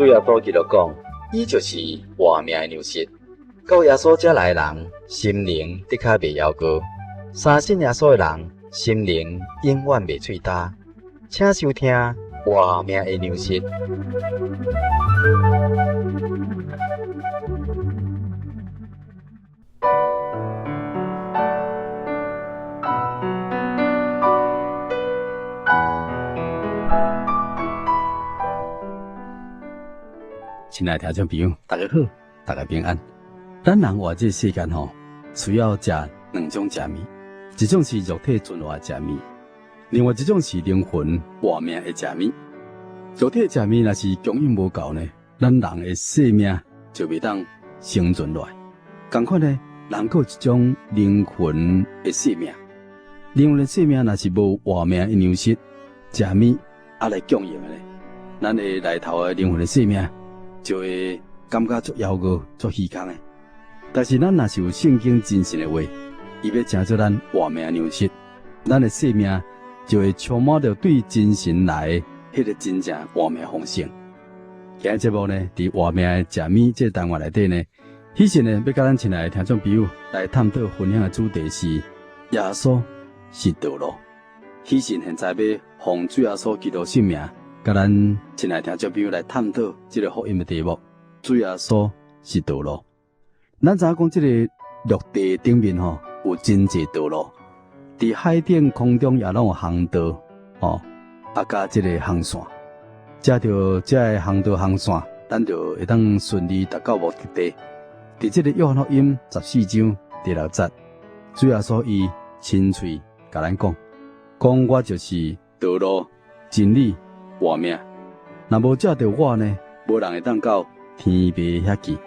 主耶穌基督講，伊就是活命的糧食。到耶穌遮來的人，心靈的確袂枵餓；相信耶穌的人，心靈永遠袂喙焦。請收聽活命的糧食。親愛的聽眾朋友，大家好，大家平安。咱人活這個世間吼，需要食兩種食物，一種是肉體存活的食物，另外一種是靈魂活命的食物。肉體的食物若是供應無夠呢，咱人的生命就袂當生存落來。仝款呢，人閣有一種靈魂的生命，靈魂的生命若是無活命的糧食食物啊來供應的呢，咱的內頭的靈魂的生命就會感覺足枵餓、足虛空的。但是咱若是有聖經真神的話，伊欲成做咱活命糧食，咱的生命就會充滿著對真神來的彼個真正活命豐盛。今日節目呢，佇活命的食物這個單元內底呢，彼時呢，欲佮咱親愛的聽眾朋友來探討分享的主題是耶穌是道路。彼時現在欲奉主耶穌基督聖名，佮咱親愛的聽眾朋友來探討這個福音的題目：主耶穌是道路。咱知影講，這個陸地頂面吼有真濟道路，佇海頂空中也攏有航道，吼，啊，佮這個航線，藉著這个航道航線，咱就會當順利達到目的地。佇這個約翰福音14章第6節，主耶穌伊親喙共咱講，講我就是道路、真理、活命。若無藉著我呢，無人會當到天父遐去。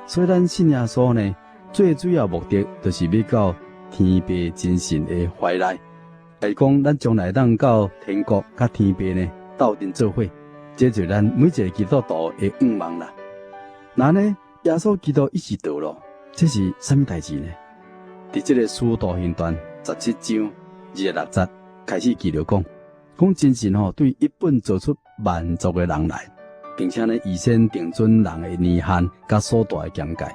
所以咱信耶穌呢，最主要目的就是欲到天父真神的懷內，來講咱將來會當到天國佮天父呢鬥陣做伙，這就是咱每一个基督徒的願望啦。那呢，耶穌基督伊是道路，這是啥物代誌呢？佇這个使徒行傳17章26節開始記錄講，講真神吼對一本造出萬族的人來，並且呢，預先定準人的年限佮所帶的疆界。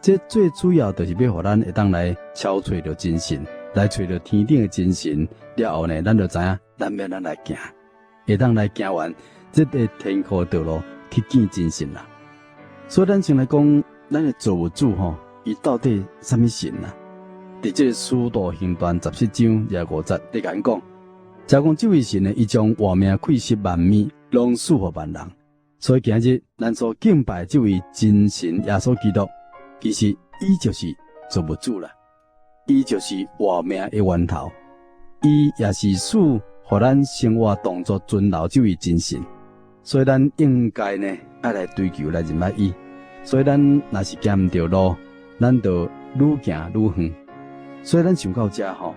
這最主要就是欲予咱會當來敲揣著真神，來揣著天頂的真神了後呢，咱就知影咱欲按怎來行，會當來行完這个天國的道路去見真神啦。所以咱先來講，咱的造物主吼，伊到底啥物神啊？佇這个使徒行傳17章25節咧共咱講，就講這位神呢，伊將活命氣息萬物攏賜予萬人。所以今日咱所敬拜這位真神耶穌基督，其實伊就是造物主啦，伊就是活命的源頭，伊也是賜予咱生活動作存留這位真神。所以咱應該呢，愛來追求來認捌伊。所以咱若是行毋著路，咱就愈行愈遠。所以咱想到這吼，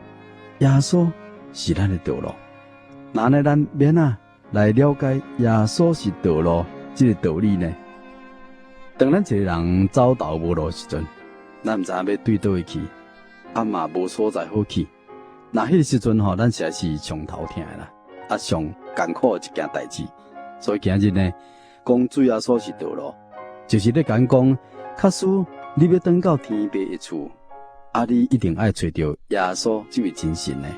耶穌是咱的道路。那呢，咱欲按怎來了解耶穌是道路這个道理呢？當咱一个人走投無路時陣，咱毋知影欲對佗位去，啊嘛無所在好去。那彼个時陣吼，咱實在是上頭疼的啦，啊上艱苦的一件代誌。所以今日呢，講主耶穌是道路，就是咧共咱講，假使你欲轉到天父的厝，啊你一定愛揣著耶穌這位真神呢，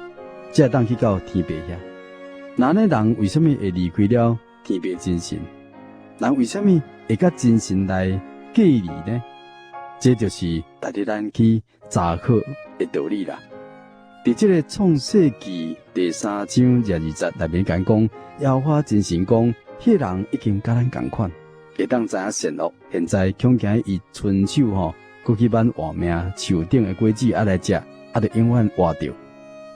才會當去到天父遐。那呢人為啥物會離開了天父真神？人為啥物會佮真神來隔離呢？這就是值得咱去查考的道理啦。佇這个創世記第3章22節內面共咱講，耶和華真神講，彼个人已經佮咱仝款，會當知影善惡。現在恐驚伊伸手吼，閣去挽活命樹頂的果子啊來食，啊就永遠活著。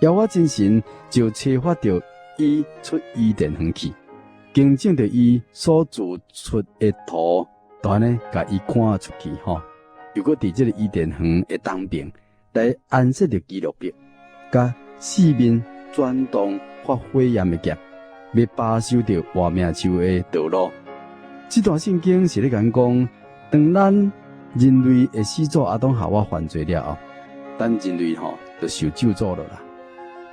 耶和華真神就啟發著伊出伊甸園去，耕種著伊所自出的土，就按呢共伊趕出去吼。又閣佇這个伊甸園的東邊來安設著基路伯，佮四面轉動發火焰的劍，欲把守著活命樹的道路。這段聖經是咧共咱講，當咱人類的始祖亞當夏娃犯罪了後，咱人類吼就受咒詛了啦。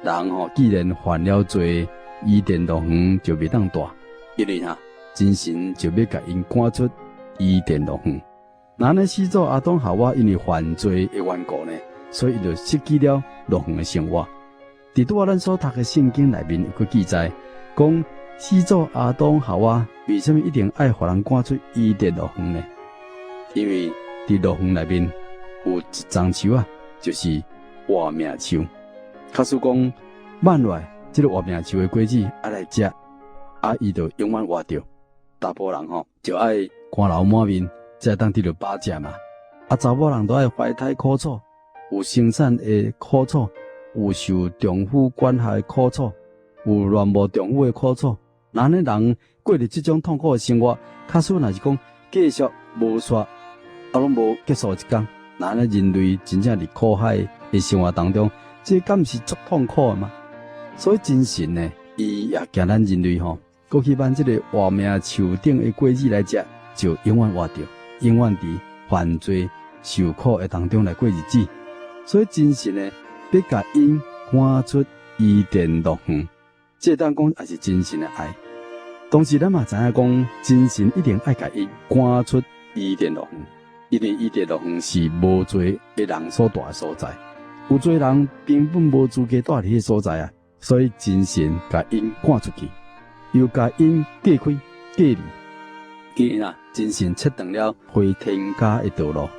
人吼既然犯了罪，伊甸樂園就袂當蹛，因為哈真神就欲共𪜶趕出伊甸樂園。若按呢始祖亞當夏娃因為犯罪的緣故呢，所以伊就失去了樂園的生活。佇拄仔咱所讀的聖經內面有閣記載，講始祖亞當夏娃為啥物一定愛予人趕出伊甸樂園呢？因為佇樂園內面有一叢樹啊，就是活命樹。假使講挽落來，這个活命樹的果子愛來食，啊，伊就永遠活著。查埔人吼就愛汗流滿面，才會當得著飽食嘛。啊，查某人都愛懷胎苦楚，有生產的苦楚，有受丈夫管轄的苦楚，有戀慕丈夫的苦楚。若按呢人過著這種痛苦的生活，假使若是講繼續無煞，啊，攏無結束一工，若按呢人類真正佇苦海的生活當中，這敢毋是足痛苦的嗎？所以真神呢，伊也驚咱人類吼，閣去挽這个活命樹頂的果子來食，就永遠活著，永遠佇犯罪受苦的當中來過日子。所以真神呢，欲共𪜶趕出伊甸樂園，這會當講也是真神的愛。同時咱嘛知影講，真神一定愛共𪜶趕出伊甸樂園，因為伊甸樂園是無罪的人所蹛的所在，有罪人根本無資格蹛佇彼个所在啊。所以真神共𪜶趕出去，又共𪜶隔開隔離。既然啊，真神切斷了回天家的道路，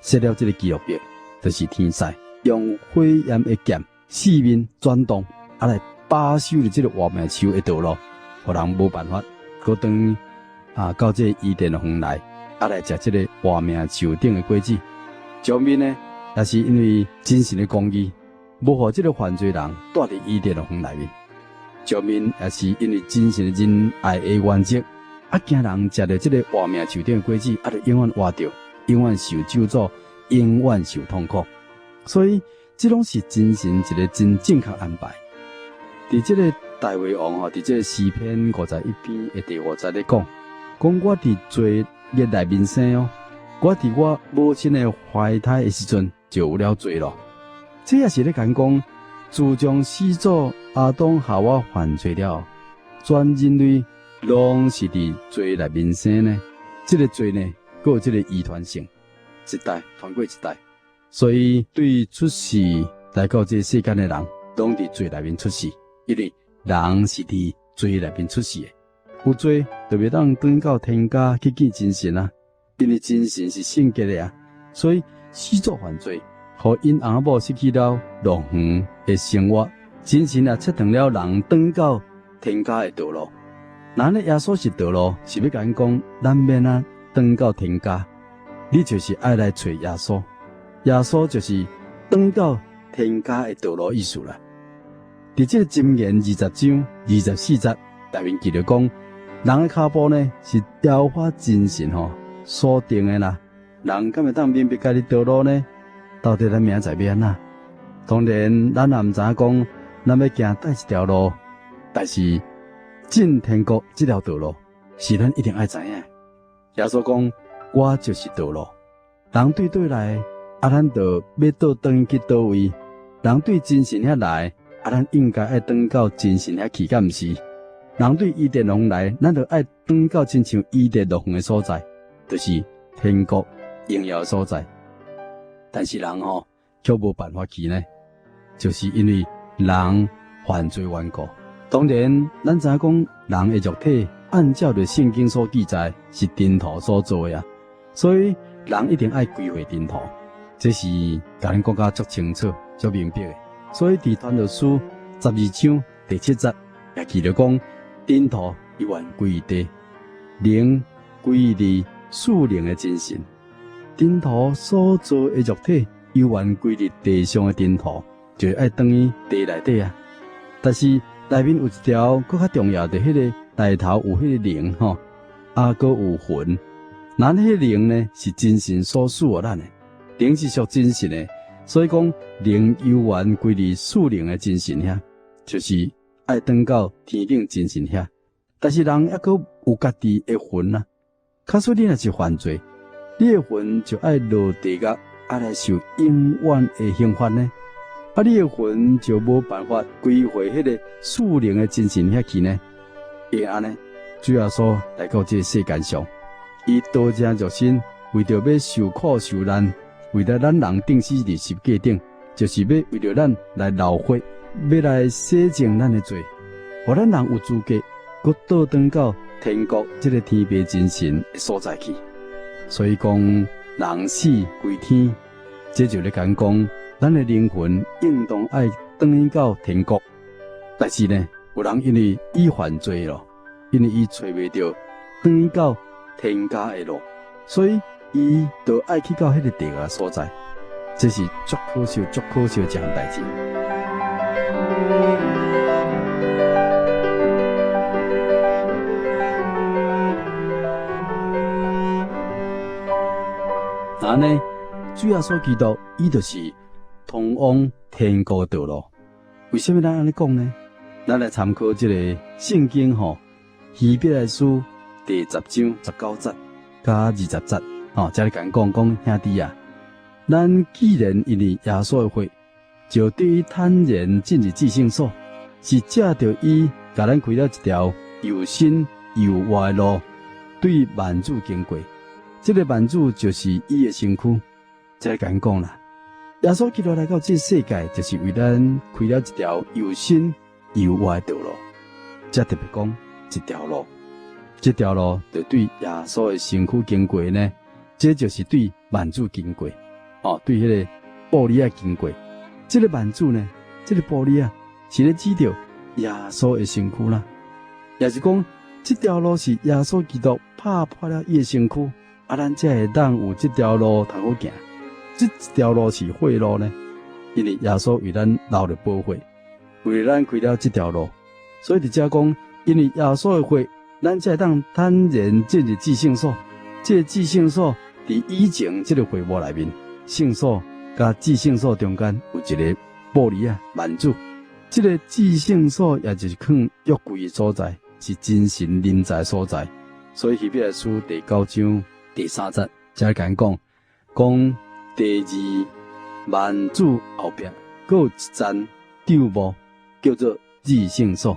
設了這个基路伯，就是天使，用火焰的劍四面轉動，啊來把守著這个活命樹的道路，予人無辦法閣轉啊到這个伊甸園來，啊來食這个活命樹頂的果子。上面呢，也是因為真神的公義，無予這个犯罪人蹛佇伊甸樂園內面。上面也是因為真神的仁愛的原則，啊驚人食著這个活命樹頂的果子，啊就永遠活著，永遠受咒詛，永遠受痛苦。所以，這攏是真神一个真正確安排。佇這个大衛王吼，佇這个詩篇51篇的第五節咧講，講我佇罪孽內面生哦，我佇我母親的懷胎的時陣就有了罪咯。這也是咧講講，自從始祖亞當夏娃犯罪了，全人類攏是佇罪內面生呢。這个罪呢，閣有這个遺傳性，一代傳過一代，所以對出世來到這个世間的人，攏佇罪內面出世，因為人是佇罪內面出世的，有罪就袂當轉到天家去見真神啊，因為真神是聖潔的啊，所以始祖犯罪，予𪜶翁仔某失去了樂園的生活，真神也切斷了人轉到天家的道路。若按呢耶穌是道路，是欲共𪜶講，咱欲按怎轉到天家，你就是愛來揣耶穌，耶穌就是轉到天家的道路意思啦。佇這个箴言20章24節內面記著講，人的跤步呢是耶和華真神吼所定的啦。人敢會當明白家己道路呢？到底咱明仔載欲按怎？當然，咱也毋知影講，咱欲行佗一條路，但是進天國這條道路是咱一定愛知影。耶穌講，我就是道路。人對佗來，啊，咱就欲倒轉去佗位？人對真神遐來，啊，咱應該愛轉到真神遐去，敢毋是？人對伊甸樂園來，咱就愛轉到親像伊甸樂園的所在，就是天國榮耀的所在。但是人吼卻無辦法去呢，就是因為人犯罪緣故。當然，咱知影講人的肉體按照著聖經所記載是塵土所做的啊，所以人一定愛歸回塵土，這是共咱講甲足清楚、足明白的。所以佇傳道書12章第7節也記著講，塵土猶原歸於地，靈歸於賜靈的真神。塵土所做的肉體，猶原歸佇地上的塵土，就愛轉去地內底啊。但是內面有一條閣較重要的，彼个內頭有彼个靈吼，啊，閣有魂。咱彼个靈呢，是真神所賜予咱的，靈是屬真神的，所以講靈猶原歸佇賜靈的真神遐，就是愛轉到天頂真神遐。但是人猶閣有家己的魂啊，假使你若是犯罪，你的魂就愛落地獄，啊來受永遠的刑罰呢？啊，你的魂就無辦法歸回彼个賜靈的真神遐去呢？會按呢？主耶穌來到這个世間上，伊道成肉身，為著欲受苦受難，為了咱人釘死佇十架頂，就是欲為著咱來流血，欲來洗淨咱的罪，予咱人有資格閣倒轉到天國這个天父真神的所在去。所以講，人死歸天，這就咧講講，咱的靈魂應當愛轉去到天國。但是呢，有人因為伊犯罪咯，因為伊揣袂著轉去到天家的路，所以伊就愛去到彼个地獄所在。這是足可笑、足可笑一項代誌。那呢，主耶穌基督，伊就是通往天國的道路。為啥物咱按呢講呢？咱來參考這个聖經吼，希伯來書第十章十九節佮二十節，吼，遮咧共講講兄弟啊，咱既然因為耶穌的血，就得以坦然進入至聖所，是藉著伊共咱開了一條又新又活的路，對幔子經過。這个幔子就是伊的身軀，遮咧共講啦。耶穌基督來到這个世界，就是為咱開了一條又新又活的道路。遮特別講一條路，這條路就對耶穌的身軀經過呢，這就是對幔子經過，哦，對彼个布簾仔經過。這个幔子呢，這个布簾仔是咧指著耶穌的身軀啦，也是講這條路是耶穌基督拍破了伊的身軀，啊，咱才會當有這條路通好行。這一條路是血路呢，因為耶穌為咱流著寶血，為咱開了這條路，所以佇遮講，因為耶穌的血，咱才會當坦然進入至聖所。這个至聖所佇以前這个會幕內面，聖所佮至聖所中間有一个布簾仔幔子，這个至聖所也就是囥約櫃的所在，是真神臨在的所在。所以希伯來書第九章第三節，遮共講講。第二幔子後壁，閣有一層帳幕，叫做至聖所。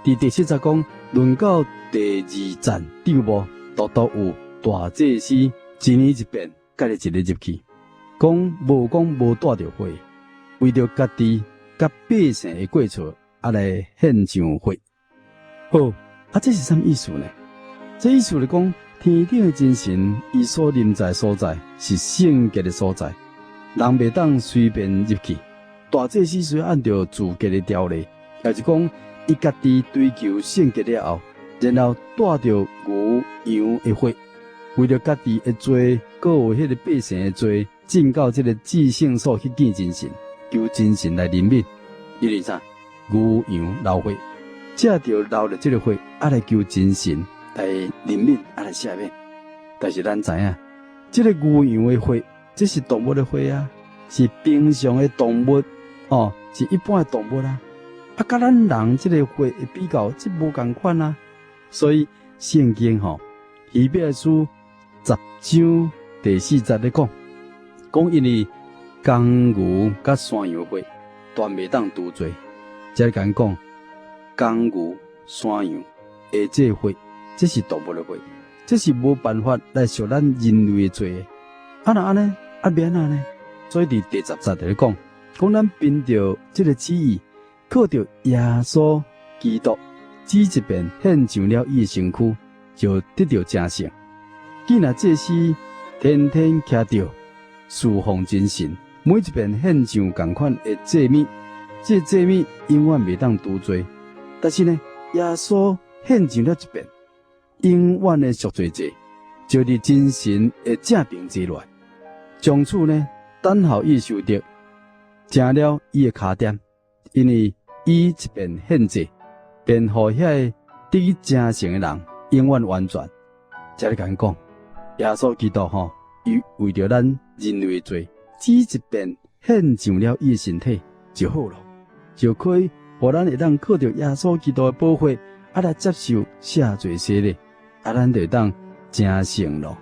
佇第七節講，論到第二層帳幕，獨獨有大祭司一年一遍，家己一个入去，講無講無帶著血，為著家己佮百姓的過錯，啊來獻上血。好，啊這是啥物意思呢？這意思咧講，天頂的真神，伊所臨在所在是聖潔的所在，人袂當隨便入去。大祭司需要按著自潔的條例，也就是講，伊家己追求聖潔了後，然後帶著牛羊的血，為著家己的罪，閣有彼个百姓的罪，進到這个至聖所去見真神，求真神來憐憫。因為啥？牛羊流血，藉著流著這个血，啊來求真神來憐憫，啊來赦免。但是咱知影，這个牛羊的血，這是動物的血啊，是平常的動物，哦，是一般的動物啊。啊，佮咱人這个血的比較，這無仝款啊。所以聖經吼，希伯來書十章第四節咧講，講因為公牛佮山羊血斷袂當除罪，這共講公牛、山羊的這血，這是動物的血，這是無辦法來贖咱人類的罪的。啊，若按呢，啊，欲按怎呢？所以佇第十節咧講，講咱憑著這个旨意，靠著耶穌基督，只一遍獻上了伊的身軀，就得著成聖。既若祭司天天徛著侍奉真神，每一遍獻上仝款的祭物，這个祭物永遠袂當除罪。但是呢，耶穌獻上了一遍，永遠的贖罪祭，就佇真神的正爿坐落來。從此呢，等候伊受得，成了伊的跤墊，因為伊一遍獻祭，便予遐个得成聖的人永遠完全。遮咧共講，耶穌基督吼，伊為著咱人類的罪，只一遍獻上了伊的身體就好咯，就可以予咱會當靠著耶穌基督的寶血，啊來接受赦罪洗禮，啊咱就會當成聖咯。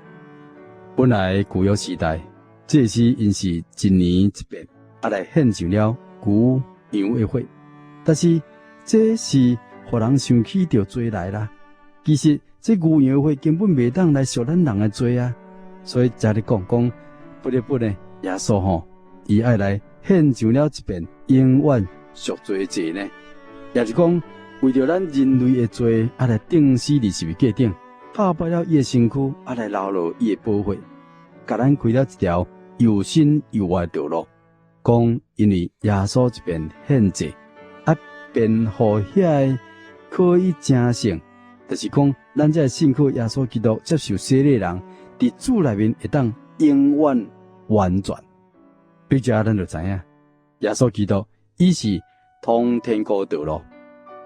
本來舊約時代，祭司𪜶是一年一遍，啊來獻上了牛羊的血，但是這是予人想起著罪來啦。其實這牛羊血根本袂當來贖咱人的罪啊！所以才咧講講不得不呢，耶穌吼，伊愛來獻上了一遍永遠贖罪祭呢，也是講為著咱人類的罪，啊來釘死佇十字架頂，拍破了伊的身軀，啊來流落伊的寶血，共咱開了一條又新又活的道路。講因為耶穌一遍獻祭，啊便予遐個可以成聖，就是講咱這信靠耶穌基督接受洗禮的人，佇主內面會當永遠完全。比較咱就知影，耶穌基督伊是通天國道路，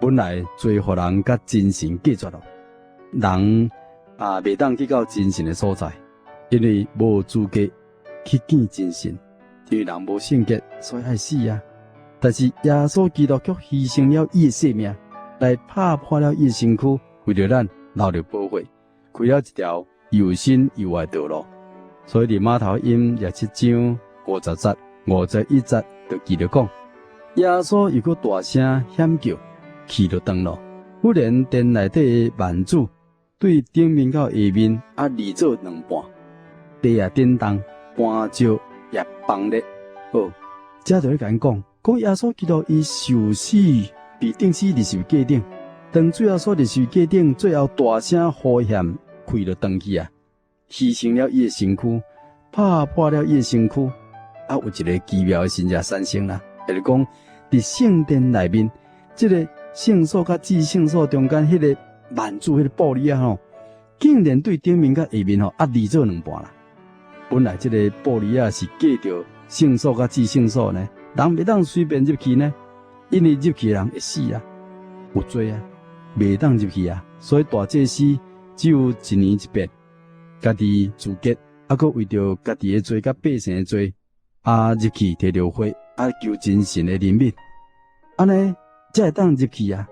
本來罪予人佮真神隔絕咯，人啊袂當去到真神的所在，因為無資格去見真神，因為人無聖潔，所以愛死啊。但是耶穌基督卻犧牲了伊的性命，來拍破了伊的身軀，為著咱流著寶血，開了一條又新又活的道路。所以佇馬太福音27章50節、51節就記著講，耶穌又閣大聲喊叫，氣就斷咯。忽然殿內底的幔子對頂面到下面啊，離做兩半，地也震動，磐石也崩裂。好，這就咧共𪜶講，講耶穌基督伊受死被釘死佇十字架頂，當主耶穌佇十字架頂最後大聲呼喊，氣就斷去啊，犧牲了伊的身軀，拍破了伊的身軀，啊，有一個奇妙的神跡產生啦，就是講佇聖殿內面，這個聖所佮至聖所中間彼個幔子，彼個布簾仔吼，竟然對頂面佮下面吼啊離做兩半啦。本來這個布簾仔是隔著聖所佮至聖所呢，人袂當隨便入去呢，因為入去的人會死啊，有罪啊，袂當入去啊。所以大祭司只有一年一遍，家己自潔，啊，閣為著家己的罪佮百姓的罪，啊入去提著血，啊求真神的憐憫，按呢才會當入去啊。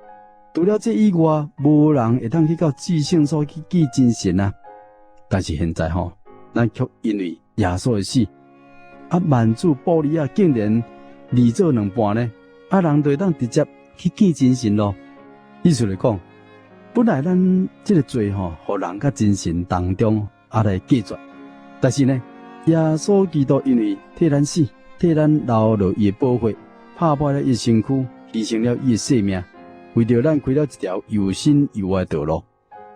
除了這以外，無人會當去到至聖所去見真神啊。但是現在吼，咱卻因為耶穌的死，啊幔子布簾仔竟然離做兩半呢，啊人就會當直接去見真神咯。意思來講，本來咱這個罪吼，予人佮真神當中啊來隔絕，但是呢，耶穌基督因為替咱死，替咱流落伊的寶血，拍破了伊的身軀，犧牲了伊的性命，為著咱開了一條又新又活的道路，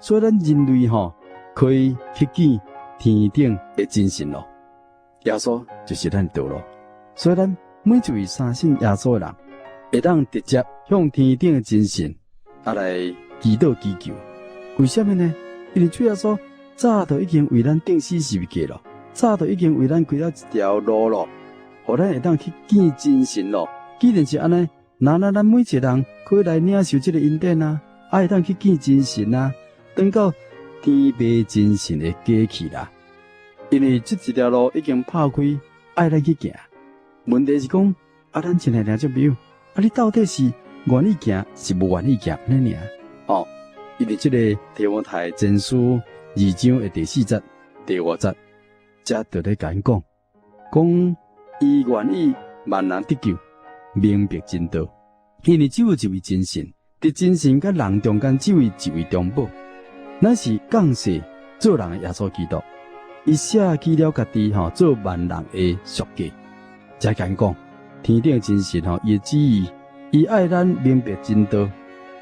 所以咱人類吼可以去見天頂的真神咯。耶穌就是咱的道路，所以咱每一位相信耶穌的人，會當直接向天頂的真神啊來祈禱祈求。為啥物呢？因為主耶穌早就已經為咱釘死十字架咯，早就已經為咱開了一條路咯，予咱會當去見真神咯。既然是按呢，那咱每一個人可以來領受這個恩典啊，啊會當去見真神啊，轉到天父真神的家去啦。因為這一條路已經拍開，愛咱去行。問題是講，啊，咱親愛聽眾朋友，啊，你到底是願意行，是無願意行按呢爾？哦，因為這個提摩太前書二章的第四節、第五節，才就咧共𪜶講，講伊願意萬人得救，明白真道。因為只有一位真神，佇真神佮人中間只有一位中保，乃是降世做人的耶穌基督。伊捨棄了家己吼，做萬人的贖價。才共𪜶講，天頂真神吼，伊的旨意，伊愛咱明白真道，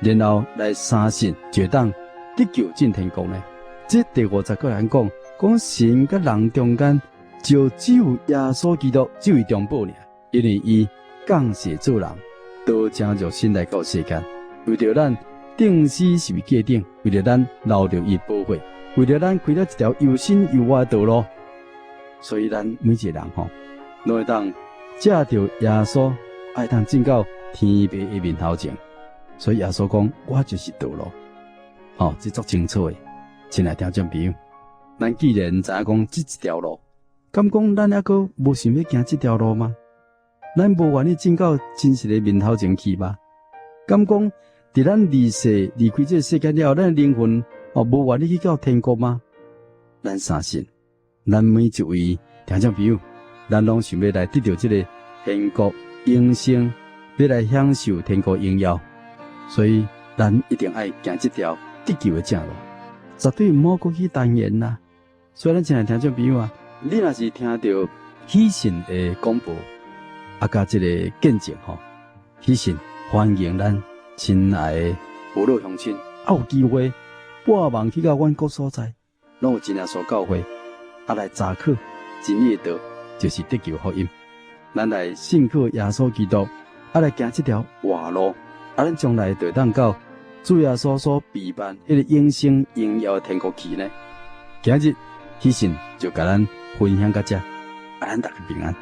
然後來相信就當得救進天國呢。這第五節閣來講，講神佮人中間就只有耶穌基督這位中保爾，因為伊降世做人，道成肉身來到世間，為著咱釘死十字架頂，為著咱流著伊寶血，為著咱開了一條又新又活的道路，所以咱每一個人吼，攏會當藉著耶穌，會當進到天父的面頭前。所以耶穌講：我就是道路。吼，這足清楚的。親愛聽眾朋友，咱既然知影講這一條路，敢講咱猶閣無想欲行這條路嗎？咱無願意進到真實的面頭前去嗎？敢講佇咱離世離開這個世間了後，咱的靈魂哦無願意去到天國嗎？咱相信，咱每一位聽眾朋友，咱攏想欲來得著這個天國永生，欲來享受天國榮耀，所以咱一定愛行這條得救的正路，絕對毋好閣去耽延啦。所以咱親愛聽眾朋友啊，你若是聽著喜信的廣播，啊，佮這个見證吼，喜信歡迎咱親愛的父老鄉親，啊有機會撥網去到阮各所在，攏有真耶穌教會，啊來查考真理的道，就是得救福音。咱來信靠耶穌基督，啊來行這條活路，啊咱將來就會當到主耶穌所備辦彼个永生榮耀的天國去呢。今日喜信就共咱分享到遮，啊咱大家平安。